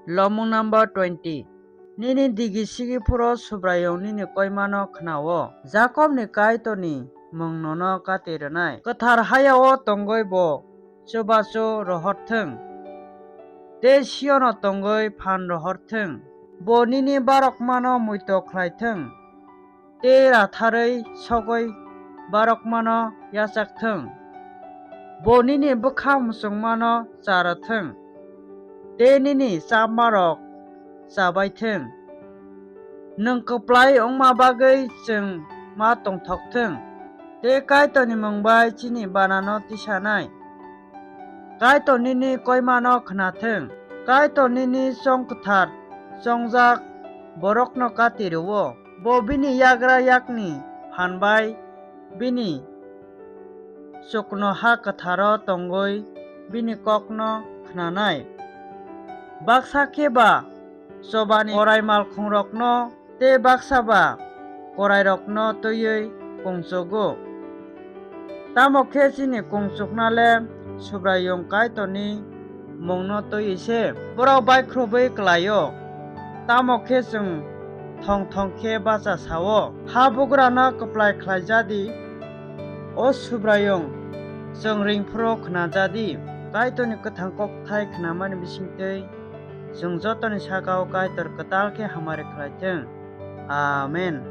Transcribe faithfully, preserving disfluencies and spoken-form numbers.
Lomung number twenty. Nini digi sigi phuru Subraiyung nini koimano khna-o, Jakobni Kaitorni mung nono kati rwnai. Kwthar hayao tongwi bo chubachu rohor thung, tei Siono tongwi phan rohor thung. Bo nini barokmano muitu khlai thung, tei ratharwi sogwi barokmano yachak thung. Bo nini bwkha muchungmano cha rw thung, tei nini chapmarok cha bai thung. Nwng kwplai wngma bagwi chwng ma tongthok thung, tei Kaitorni mung bai chini banano tisanai. Kaitor nini koimano khna thung. Kaitor nini chong kwthar chongjak borokno kati rw-o. Bo bini yagra yakni phan bai bini chuknoha kwtharo tongwi bini kokno khnanai. Baksa khe ba chobani korai malkhungrokno tei baksa ba korairokno twiwi kungchugo. Tamo khe chini kungchukna le Subraiyung Kaitorni mungno twiwi se. Borok baikhrobo klai-o, tamo khe chwng thong thong khe bacha sa-o. Habugrano kwplai khlai ja di, o Subraiyung, chwng ring phuru khna ja di. Kaitorni kwthang kokthai khnamani bising twi chwng jotoni saka-o Kaitor kwtal khe hamari khlai thung. Amen.